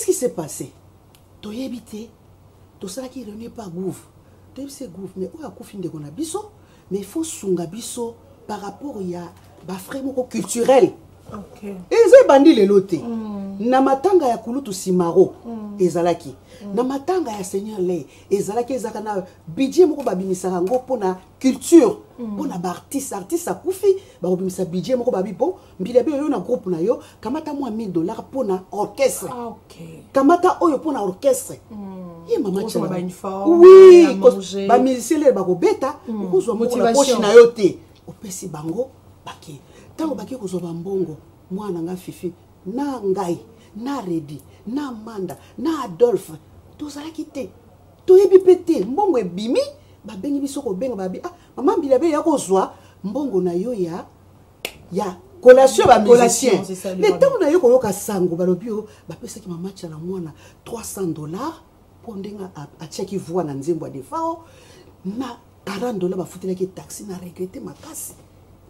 Qu'est-ce qui s'est passé? Toyebi te. Tosalaki réunion par gouve, toyebisi gouve, mais oyo akufi ndeko na biso, mais il faut sunga biso par rapport ya bafrais moko culturel. Eza ebandi lelo te. Na matanga ya kulutu Simaro ezalaki, na matanga ya Seigneur Ley ezalaki, ezalaka na budget moko babimisaka yango mpona culture, mpona baartiste. Artiste akufi, bakobimisa budget moko, babi bon, Mbilia Bel, oyo na groupe na yo, kamata mwa 1000 $ mpona orchestre, kamata oyo mpona orchestre. Ye mama, oui, bamusicien lelo bakobeta, okozwa mbongo na poche na yo te, opesi bango. Bake, ntango bake kozwa bambongo, mwana nga Fifi na ngai na Redi na Manda na Adolphe tozalaki te, toyebi mpe te. Mbongo ebimi, babengi biso, kobenga babi: "Ah, mama Mbilia Bel, ya kozwa mbongo na yo ya collation ya bamusicien." Mais ntango na ye koyoka sango, balobi oyo bapesaki mama Tiala Mwana 300 $ mpo ndenge atiaki voix na nzembo ya Defao, na 40 $ bafutelaki taxi. Na regretter makasi,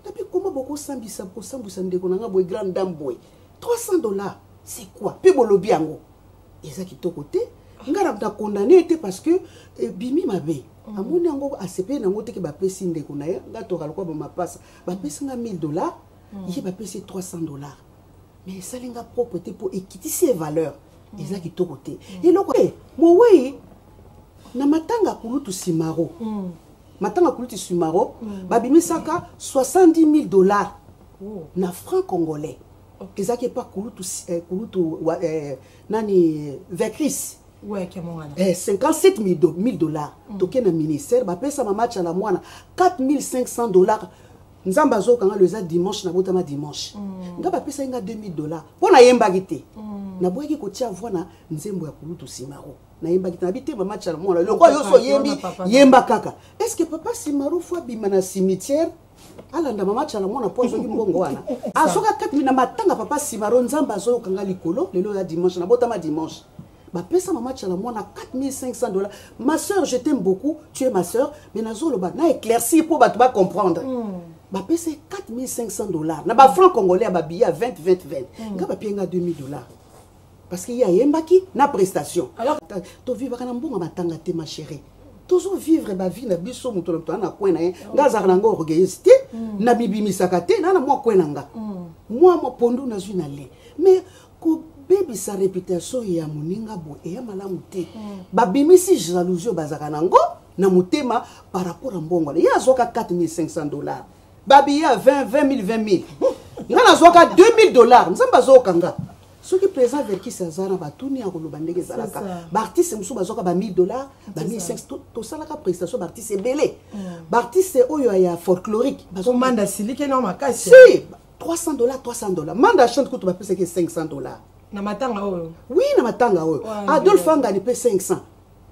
nabi koma bokosambisa, kosambwisa ndeko na nga boye, grande dame boye, 300 $, c'est quoi? Mpe bolobi yango eza kitoko te. Nga na condamné te parce que ebimi mabe. Amoni yango, asepeli nango teke bapesi ndeko na ye. Nga toka lokwa bamapasa, bapesi nga 1000 $, ye bapesi 300 $, mais esali nga propre te mpo ekitisi ye valeur. Eza kitoko te. Eloko mowei na matanga kulutu Simaro, matanga kulutu Simaro, babimisaka 70 000 $ na franc congolais. Ezalaki epa kulutu nani, Vecris. 57 000 $. Toke na ministère, bapesa mama Tiala Mwana 4500 $. Nzambe azokanga lo, eza dimanche, nabotama dimanche. Nga bapesaki nga 2000 $ mpo nayembaki te. Naboyaki kotia voix na nzembo ya kulutu Simaro, nayembaki te. Nabi te, mama Tiala Mwana, lokwa yo so oyembi, yemba kaka. Est ce que papa Simaro faut abima na cimetière, alanda mama Tiala Mwana mpo azwaki mbongo wana? Azoka 4000 na matanga papa Simaro. Nzambe azoyokanga likolo. Lelo ya dimanche, nabotama dimanche, bapesa mama Tiala Mwana 4500 $. Ma sœur, je t'aime beaucoup, tu es ma sœur, mais nazoloba na éclaircir mpo bato bacomprendre. Bapesa 4500 $ na bafranc congolais ya babillet ya 20 20 20. Nga bapie nga 2000 $ parce que ye ayembaki na prestation. Tovivaka na mbongo matanga te, ma chérie. Tozovivre bavie na biso, moto na moto aza na coin na ye. Nga azalaka nango orgueilleuse te, nabibimisaka te, na mwa coin na nga, mwa pondu nazwi na le. Mais kobebisa réputation ya moninga boye eya malamu te. Babimisi jalousie oyo bazalaka nango na motema par rapport a mbongo wana. Ye azwaka 4500 $, babillet ya 20 20 000 20 000, nga nazwaka 2000 $. Nzambe azokanga. Soki président Verkis aza na batuni ya koloba ndenge ezalaka, baartiste mosusu bazwaka ba 1000 $, ba 1500. Tosalaka prestation, baartiste ebele, baartiste oyo ya folklorique. Manda silike no makasi. Si 300 $, 300 $. Manda Chante kutu bapesaki 500 $. Na matanga oyo? Oui, na matanga oyo. Adolphe Angani mpe 500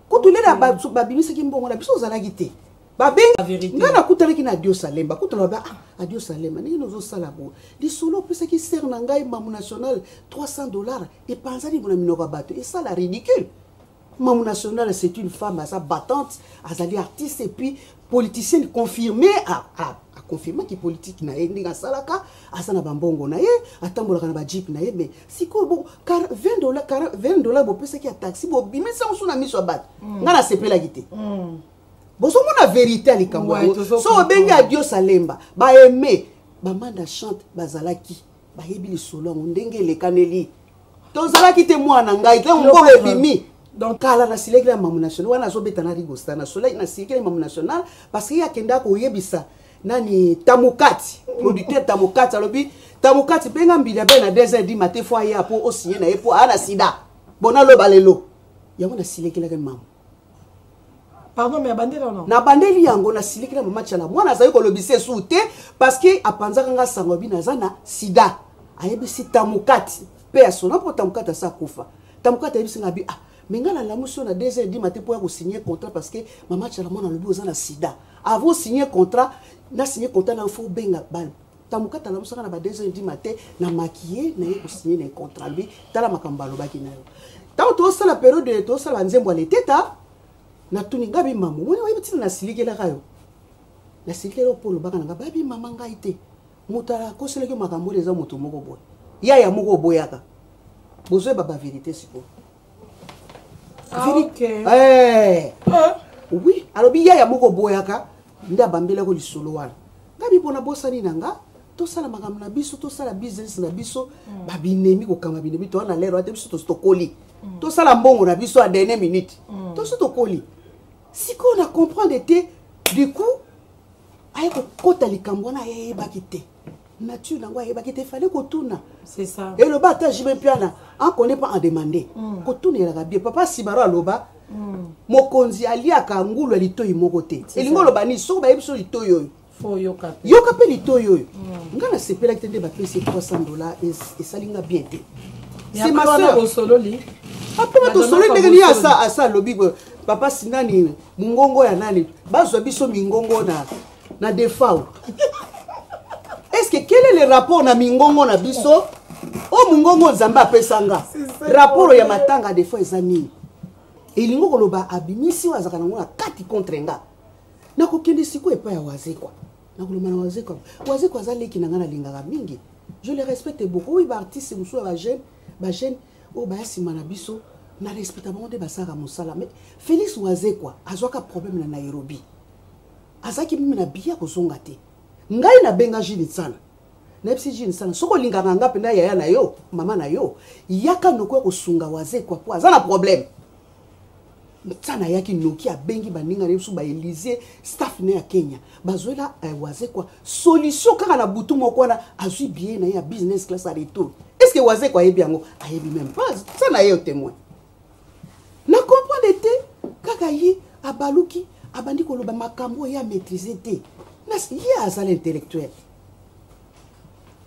kutu. Lelo babimisaki mbongo na biso, ozalaki te. Babengi ngai, nakutanaki na Adio Salemba. Kutana ba: "Ah, Adio Salemba, ndenge nozosala boye, lisolo opesaki sere na ngai Mamu National 300 $ epanzani na minoko ya bato, esala ridicule." Mamu National, c'est une femme aza battante, azali artiste et puis politicienne confirmée, aconfirmaki politique na ye ndenge asalaka. Aza na bambongo na ye, atambolaka na bajeep na ye. Mais sikoyo bo 20 $, 20 $ bopesaki ya taxi, bobimisa mosu na miso ya bato. Ngai nasepelaki te. Bozomona vérité ya likambo yango. So obengi Adio Salemba, baeme bamanda Chante bazalaki, bayebi lisolo yango ndenge elekaneli. Tozalaki te, mwana ngai te. Mbongo ebimi. Donc kala nasileki na Mamu National wana, azobeta na Rigosta. Nasileki na Mamu National parce que ye akendaka koyebisa nani, Tamokati, producteur Tamokati. Alobi: "Tamokati, benga Mbilia Bel na 2 heures du matin, faut aya mpo osinye na ye mpo aya na sida." Bon, naloba lelo yango, nasilekelaki mamu. Pardon, mais abandeli ono? Nabandeli yango, nasilikela mama Tiala Mwana. Azali kolobisa esu te parce que apanzaka nga sango abi naza na sida. Ayebisi Tamokati mpe asona mpo Tamokati asa akufa. Tamokati ayebisi nga abi: "Ah, mais nga nalamusi oyo na 2 heures du matin mpo ya kosigner contrat parce que mama Tiala Mwana alobi oza na sida. Avant signer contrat, na signer contrat na faut obenga." Tamokati alamusaka na ba 2 heures du matin na maquille na ye kosigner na contrat. Alobi: "Tala makambo alobaki na yo." Ntango tozosala période, tozosala banzembo ya leteta, natuni nga bi: "Mama, omoni, oyebi ntina nasilikelaka yo? Nasilikela mpo olobaka na nga babi mama ngai te. Moto akoselaki makambo oyo eza moto moko boye, yaya moko oboyaka." Bozoyeba bavérité sikoyo. Ah, ok. Eh. Oui, alobi yaya moko boyaka nde abambelako lisolo wana. Ngabi pona bosani na nga tosala makambo na biso, tosala business na biso, babinemi kokanga binemi toa na lero ate biso tosi tokoli. Tosala mbongo na biso à dernière minute. Tosi tokoli. Sikoyo na comprendre te, du coup aye kokota likambo wana ayebaki te. Nature nango ayebaki te, fallait kotuna. C'est ça. Eloba ata JB Mpiana, en connaît pas en demander. Kotuna elaka bien. Papa Simaro aloba, mokonzi aliaka ngulu ya litoi moko te. C'est Elingi ça. oloba nini? Soki bayebi biso litoi oyo. Faut yoka pe. Yoka pe litoi oyo. Nga nasepelaki te nde bapesi 300 $ esali nga bien te. Mais C'est ma après wana sœur. bosololi. Après Ba tosololi donaka ndenge nini bosolo. asa alobi boye, papa sinani mungongo ya nani? Bazwa biso mingongo na defao. Est-ce que quel est le rapport na mingongo na biso? O mungongo Nzambe apesanga. C'est ça, Rapport ya problème. matanga des fois eza nini? Elingo koloba abimisi oyo azalaka nango na kati contre nga. Nakokende sikoyo epai ya Wazekwa. Nakoloba na Wazekwa. Wazekwa aza leki na nga nalingaka mingi. Je le respecte beaucoup. Oui, ba artiste mosusu ya ba jeune, ba jeune oyo baya nsima na biso, na respecta bango nde basalaka mosala. Mais Félix Wazekwa azwaka problème na Nairobi. Azalaki mimi na billet ya kozonga te. Ngai nabenga Gilles Nsana. Nayebisi Gilles Nsana, soki olingaka nga mpenza yaya na yo, mama na yo, yaka noko ya kosunga Wazekwa po aza na problème. Nsana ayaki noki, abengi baninga na ye mosusu ba Élysée, staff na ye ya Kenya. Bazwela Wazekwa solution kaka na butu moko wana, azwi billet na ye ya business class à retour. Est-ce que Wazekwa ayebi yango? Ayebi même pas. Nsana ye yo témoin. Na comprendre te, kaka ye abaluki, abandi koloba makambo oyo ye a maîtriser te. Ye azala intellectuel.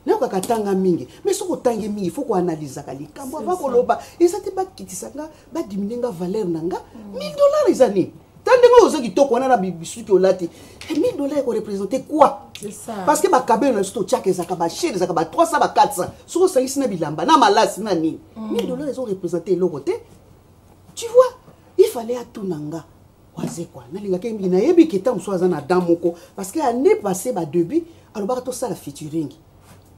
Nayokaka tanga mingi, mais soki otangi mingi, faut koanalizaka likambo C'est avant ça. koloba. Eza te bakitisa nga, badimine nga valeur na nga. 1000 $ eza nini? Ta ndenge oyo oza kitoko wana na bisuki olati. Eh, 1000 $ ekoreprésente quoi? C'est ça. Parce que bakabelo na biso totiaka ezalaka bachere, ezalaka ba 300, ba 400. Soki osangisi na bilamba, na malasi, na nini? 1000 $ ezoreprésente eloko te. Tu vois, il fallait atuna nga. Wazekwa, nalingaki mingi, nayebi ke ntango mosusu aza na dan moko, parce que année passée, ba début, alobaka tosala featuring.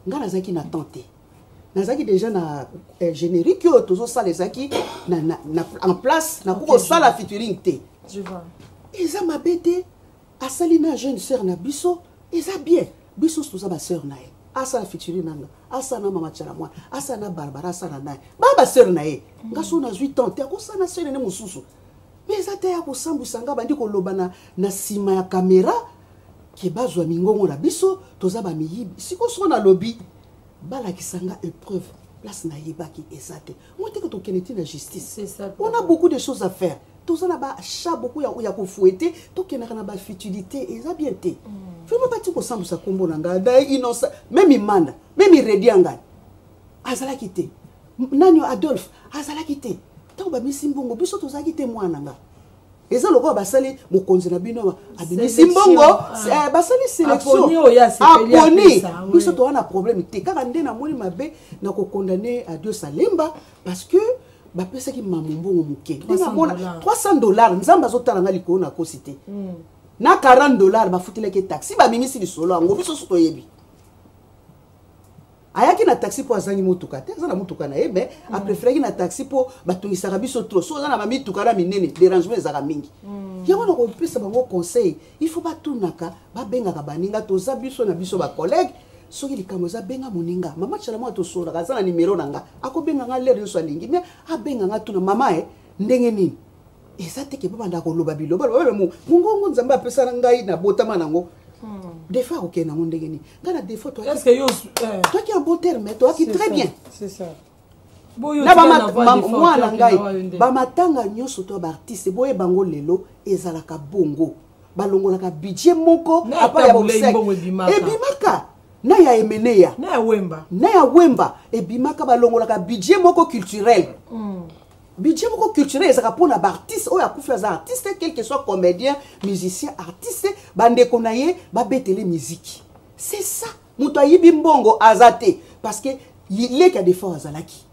Nga nazalaki na temps te. Nazalaki déjà na générique oyo tozosala ezalaki en place, nakoki kosala featuring te. Je vois. Eza mabe te, asali na jeune sœur na biso, eza bien. Biso toza ba sœur na ye. Asala featuring nanga, asala na mama Tshala Mwana, asala na Barbara, asala na ye. Ba sœur na ye. Nga so nazwi temps te, akosala na sœur ne mosusu. Mais eza te ya kosambwisa nga, bandi koloba na nsima ya caméra ke bazwa mingongo na biso, toza ba miyibi. Sikoyo soko nalobi, balakisa nga épreuve, place nayebaki eza te. Moi te ke tokende ti na justice. C'est ça. On a beaucoup de choses à faire. Toza na ba chat beaucoup ya kofouetter, tokendaka na ba futilité, eza bien te. Vraiment bati kosambwisa kombo na ngai, d'ailleurs innocent, même Imanda, même Iredi ya ngai, azalaki te. Nani Adolphe, azalaki te. Ntango bamisi mbongo, biso tozalaki te mwana nga. Eza lokola basali mokonzi na bino awa, abimisi Sélection, mbongo, ah. basali sélection. Aponi oyo asepeli Aponi. apesa, oui. Biso toza na problème te. Kaka nde namoni mabe na kokondamner Adieu Salemba parce que bapesaki mamu mbongo moke. Nde namona 300 $. 300 $, Nzambe azotala nga likolo na kosi te. Na 40 $ bafutelaki taxi, babimisi lisolo yango, biso so toyebi. Ayaki na taxi mpo azangi motuka te, aza na motuka na ye, mais apréféraki na taxi mpo batungisaka biso trop. So oza na bamituka na minene, dérangement ezalaka mingi. Yango na kopesa bango conseil, il faut batunaka, babengaka baninga, toza biso na biso bacollègue. Soki likambo eza, benga moninga. Mama Tshala Mwana tosololaka, aza na nimero na nga, akobenga nga lere nyonso alingi, mais abenga nga, tuna mama e ndenge nini. Eza te ke babanda koloba biloba loba mongongo Nzambe apesa na ngai, nabotama nango. Des fois akokende nango ndenge nini? Ngai na des fois Est-ce que yo, toaki en bon terme, toaki C'est très ça, bien. C'est ça. Boyo Na tika na voix des fois, mwana otiaki ngai, na oyo nde. bamatanga nyonso to ya baartiste boyeba yango lelo ezalaka bongo, balongolaka budget moko Na à part ya tabule obsèque. mbongo ebimaka. Ebimaka na ya Emeneya, Na ya Wemba. Na ya Wemba ebimaka, balongolaka budget moko culturel. Budget moko culturel ezalaka mpona baartiste oyo akufi, aza artiste, quel que soit comédien, musicien, artiste, bandeko na ye babetele musique. C'est ça. Moto ayibi mbongo aza te, parce que leki ya Defort azalaki,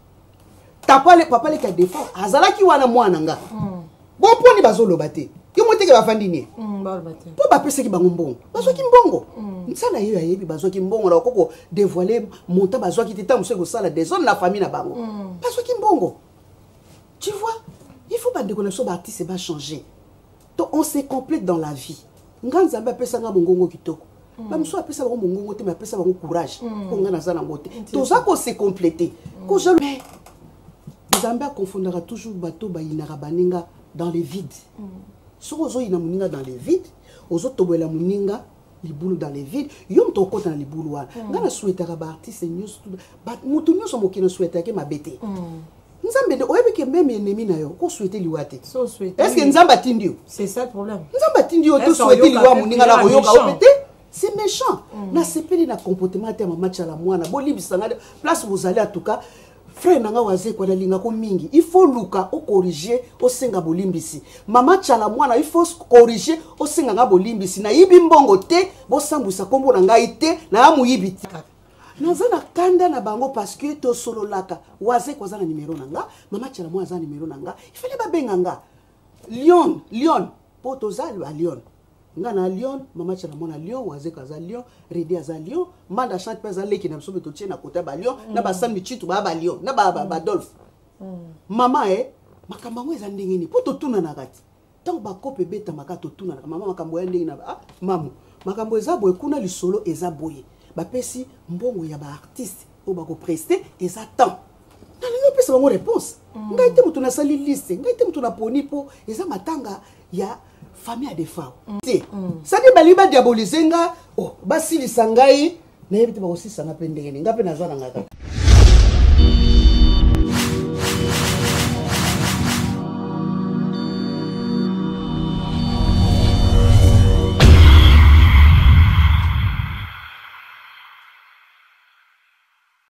papa leki ya Defort azalaki wana, mwana nga. Bon, mponi bazoloba te? Yo mo teke bafandi nie. Baloba te. Mpo bapesaki bango mbongo, bazwaki mbongo. Nsala ye ayebi bazwaki mbongo na bakoko dévoile montant bazwaki te. Ntango mosusu ekosala désordre na famille na bango. Bazwaki mbongo, tu vois, il faut bandeko na biso baartiste bachanger. To on se complète dans la vie. Nga Nzambe apesa nga mongongo kitoko, bamosusu apesa bango mongongo te, mais apesa bango courage. Mpo nga naza nango te, toza kose compléter kozala. Mais Nzambe akonfondaka toujours bato bayinaka baninga dans le vide. Soki ozoyina moninga dans le vide, ozotobolela moninga libulu dans le vide, yo moto okota na libulu wana. Nga nasouhaitaka baartiste nyonso, moto nyonso mokili, nasouhaitaki mabe te. Nzambe nde oyebi ke même ennemi na yo okosouhaite liwa te. So souhaite. Est ce que Nzambe atindi yo? C'est ça le problème. Nzambe atindi yo Est-ce tosouhaite oyoka liwa pe moninga na prière koyoka yo méchant? mpe te, c'est méchant. Nasepeli na comportement te ya mama Tiala Mwana. Bolibisanga place bozali. En tout cas, frère na nga Wazekwa, nalingako mingi. Il faut luka ocorriger, osenga bolimbisi. Mama Tiala Mwana, il faut corriger, osenga nga bolimbisi. Nayibi mbongo te, bosambwisa nkombo na ngai te, naya moyibi te. Naza na kanda na bango parce que tosololaka. Wazekwa aza na nimero na nga, mama Tiala Mwana aza na nimero na nga. Ifale babenga nga Lion, Lion, mpo toza ba Lion. Nga na Lion, mama Tiala Mwana Lion, Wazekwa aza Lion, Redi aza Lion, Manda Chante mpe aza leki na biso, mpe totie na kota balion na basami Chitu, baya balion na badolphe. Mama e, makambo yango eza ndenge nini? Mpo totunanaka ti ntango bakope ebetamaka, totunanaka: mama, makambo ya ndenge na ah, mamu, makambo eza boye kuna, lisolo eza boye, bapesi mbongo ya baartiste oyo bakoprester, eza temps. Nalingi opesa bango réponse. Ngai te moto nasali liste, ngai te moto naponi, mpo eza matanga ya famille ya Defao te. Sadi balingi badiaboliser nga, oh, basilisa ngai, nayebi te bakosilisa nga mpe ndenge nini. Nga mpe naza na nga kaka.